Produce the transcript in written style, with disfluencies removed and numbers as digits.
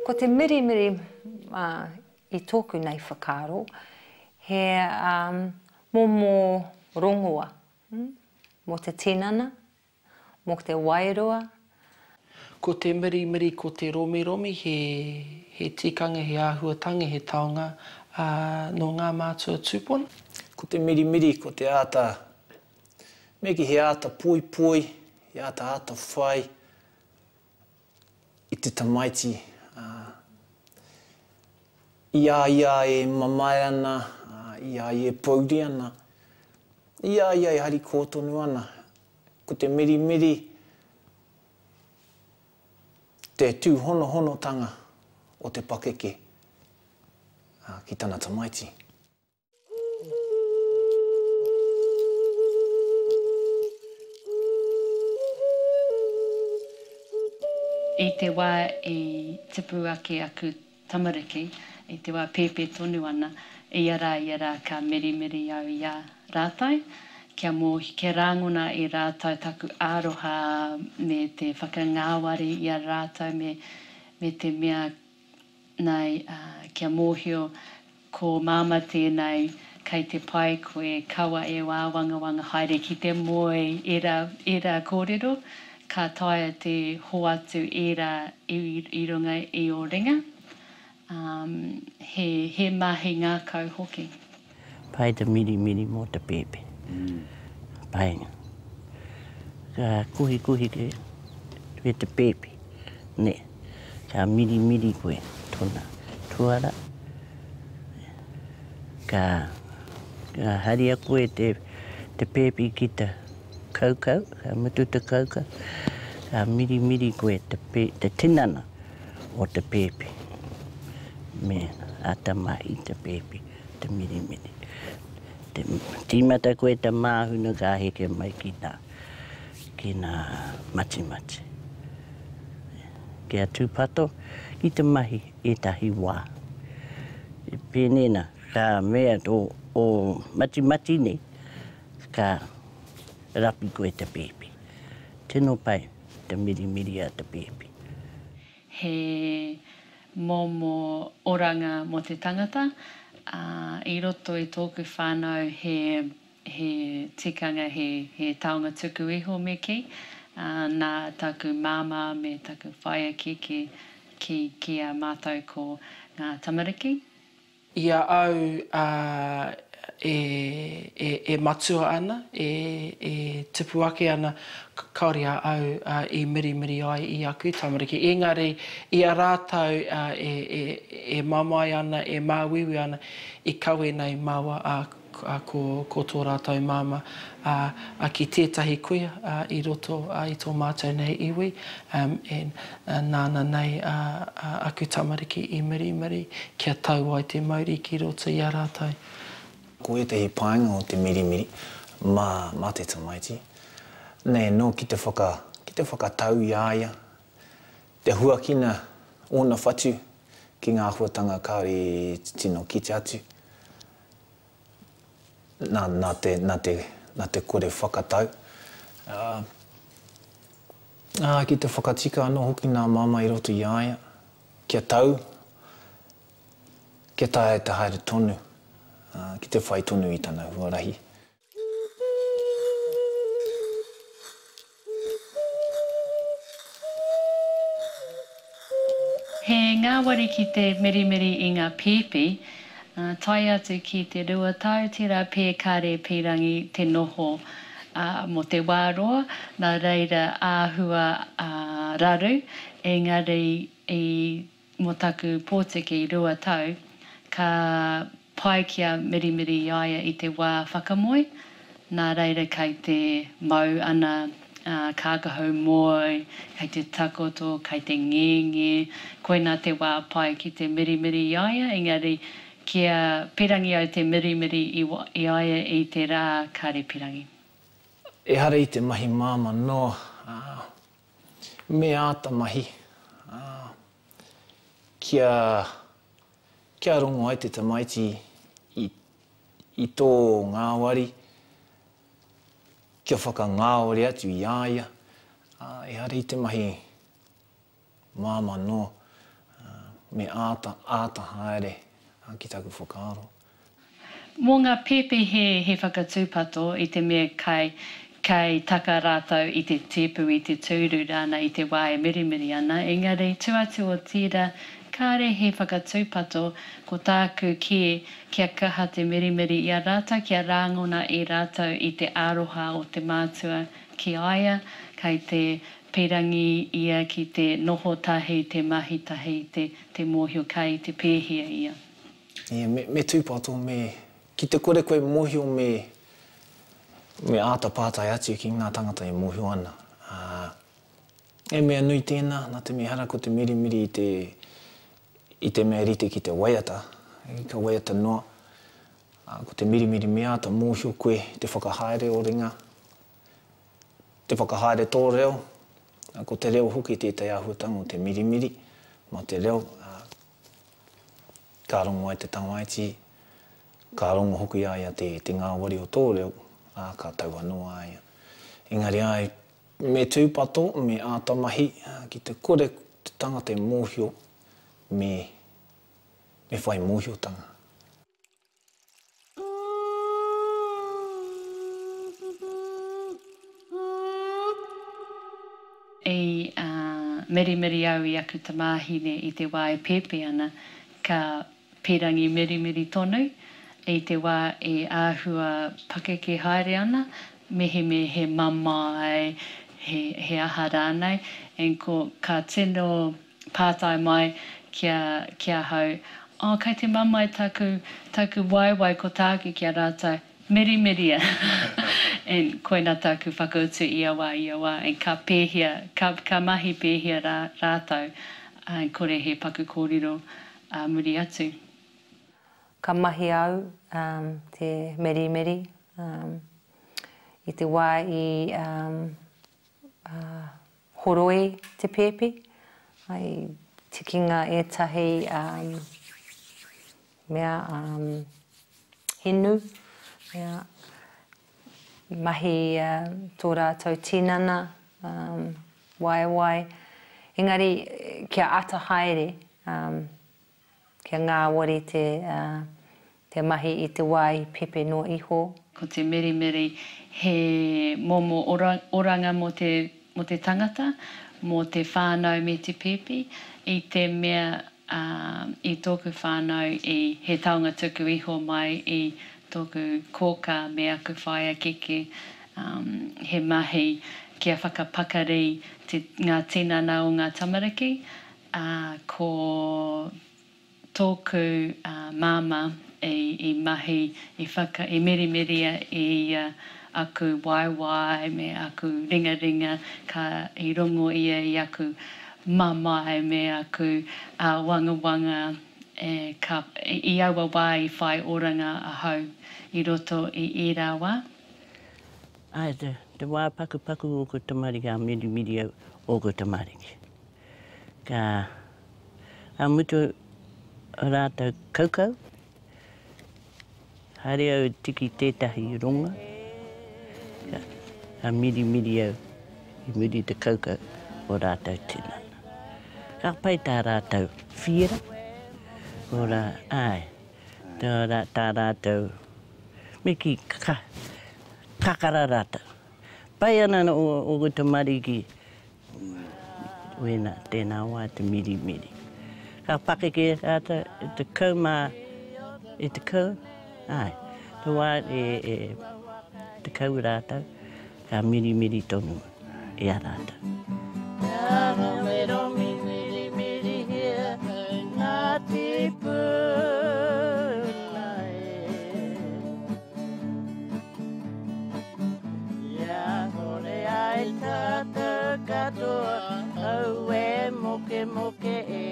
Ko te mirimiri i tōku nei whakaaro, he momo rongoa mō te tinana, mō te wairua. Ko te mirimiri, ko te romiromi he, he tikanga, he āhuatanga, he taonga, ā, nō ngā mātua tūpuna. Ko te mirimiri, ko te āta, me kī he āta poipoi, he āta atawhai i te tamaiti, ā, i a ia e mamae ana, ā, i a ia e pouri ana, I a ia e harikoa tonu ana, ko te mirimiri te tūhonohonotanga o te pakeke ki tana tamaiti. I te wā i tipu ake aku tamariki, i te wā pēpē tonu ana, ia rā, ia rā ka mirimiri au i a rātou, kia mōhio, kia rāngona e rātou taku aroha me te whakangāwari i a rātou me, me te mea nei, ā, kia mōhio ko Māmā tēnei, kei te pai koe, kaua e āwangawanga haere ki te moe, ērā, ērā kōrero, ka taea te hoatu ērā i, i runga i ō ringa. Um, he, he mahi ngākau hoki. Pai te mirimiri mō te pēpi. Pai. Ka kuhikuhi koe i te pēpi, nē. Ka mirimiri koe tōna tuara. Ka, ka haria koe te, te pēpi ki te kaukau, ka mutu te kaukau, ka mirimiri koe te, pē, te tinana o te pēpi. Me āta mahi te pēpi, te mirimiri. Te, tīmata koe te māhuna ka heke mai ki nā, ki nā matimati. Kia tūpato ki te mahi ētahi wā. Pēnei nā, ka mea tō ō matimati nei, ka rapi koe te pēpi. Tino pai te mirimiri a te pēpi. He momo oranga mō te tangata, ā, i roto i tōku whānau he, he tikanga, he, he taonga tuku iho me kī, ā, nā taku māmā me taku whaea kēkē ki, ki a mātou ko ngā tamariki. I a au e, e, e matua ana, e, e tupu ake ana, kāore a au i mirimiri ai i aku tamariki. Engari, i a rātou e, e, e mamae ana, e māuiui ana, i kawe nei māua a, a, ko, ko tō rātou māmā, ā, ā, ki tētahi kuia, ā, i roto, ā, i tō mātou nei iwi, um, and, ā, nāna nei, ā, ā, aku tamariki i mirimiri kia tau ai te mauri ki roto i a rātou. Ko ētahi painga o te mirimiri mā, mā te tamaiti, nei anō ki te whaka, ki te whakatau i a ia, te huakina ōna whatu ki ngā āhuatanga kāore i tino kite atu. Nā, nā te, nā te, nā te kore whakatau. Ā, ā, ki te whakatika anō hoki nā Māmā i roto i a ia, kia tau, kia taea te haere tonu, ā, ki te whai tonu i tana huarahi. He ngāwari ki te mirimiri i ngā pēpi, tae atu ki te 2 tau tērā pē kāre pīrangi te noho mō te wā roa, nā reira āhua raru, engari i Mō taku pōtiki 2 tau, ka pai kia mirimiri i a ia i te wā whakamoe, nā reira kei te mau ana kākahu moe, kei te takoto, kei te ngenge, koinā te wā pai ki te mirimiri i a ia, engari kia pirangi au te mirimiri i a ia i te rā kāre pirangi. Ehara i te mahi māmā noa, ā, Me āta mahi, ā, kia, kia rongo ai te tamaiti i, i tō ngāwari, kia whakangāwari atu i a ia, ā, ehara i te mahi māmā noa, ā. me āta, āta haere ki taku whakaaro. Mō ngā pēpi he he whakatūpato i te mea kai kei taka rātou i te tēpu i te tūru rānei i te wā e mirimiri ana, engari tua atu o tērā kāre he whakatūpato, ko tāku kē kia kaha te mirimiri i a rātou kia rāngona e rātou i te aroha o te mātua ki a ia, kei te pīrangi ia ki te noho tahi, te mahi tahi, te te mōhio kai te pēhea ia. Ia, me, me tūpato, me, ki te kore koe mōhio me, me āta pātai atu ki ngā tangata e mōhio ana. Ā, he mea nui tēnā, nā te mea ehara ko te mirimiri i te, i te mea rite ki te waiata, ka waiata noa, ā, ko te mirimiri me āta mōhio koe te whakahaere o ringa, Te whakahaere tō reo, ko te reo hoki tētahi āhuatanga o te mirimiri, mā te reo ka rongo ai te tamaiti, ka rongo hoki a ia te ngāwari o tō reo, ā, ka tau anō a ia. Engari āe, me tūpato, me āta mahi, ki te kore te tangata e mōhio, me, me whai mōhiotanga. I mirimiri au i aku tamāhine i te wā e pēpi ana, ka pīrangi mirimiri tonu i te wā e āhua pakeke haere ana, mehemea he mamae, he aha rānei, and ko, ka tino pātai mai ki a, ki ahau, Oh, kei te mamae taku, taku waewae ko tāku ki a rātou, Mirimiria! And koina tāku whakautu ia wā, ia wā, and ka pēhea, ka, ka mahi pēhea rā, rātou, and kore he paku kōrero ā muri atu. Ka mahi au um, te mirimiri um, i te wā i um, uh, Horoi te pēpi, i tikinga ētahi mea hinu, mea mahi tō rātou tinana, waewae, engari kia ata haere Kia ngāwari te, te mahi i te wā i pepe noa iho. Ko te mirimiri he momo ora, oranga mō te, mō te tangata, mō te whānau me te pēpi, i te mea, ā, i tōku whānau i, he taonga tuku iho mai i tōku kōkā me aku whaea keke, ā, he mahi kia whakapakari te, ngā tinana o ngā tamariki, Ā, ko tōku māmā i mahi, i whaka, i merimiria e ia aku waewae me aku ringaringa, ka, i rongo ia i aku mamae me aku āwangawanga, e, ka, i aua wā i whai oranga ahau i roto i ērā wā. Āe, te, te wā pakupaku ōku tamariki, ā, mirimiri au ōku tamariki. Ka ka mutu rātou kaukau, haere au tiki tētahi ronga, ka, ka mirimiri au i muri i te kaukau o rātou tinana. Ka pai tā rātou whiera, o rā, āe, tā, tā rātou, me kī, ka, kakara rātou. Pai ana ōku tamariki Wena, tēnā wā te mirimiri. Ka pakeke rātou e 10, e 10, āe, te wā e, e 10 rātou, ka mirimiri tonu i a rātou. Ia kore ai tātou katoa, auē mokemoke e.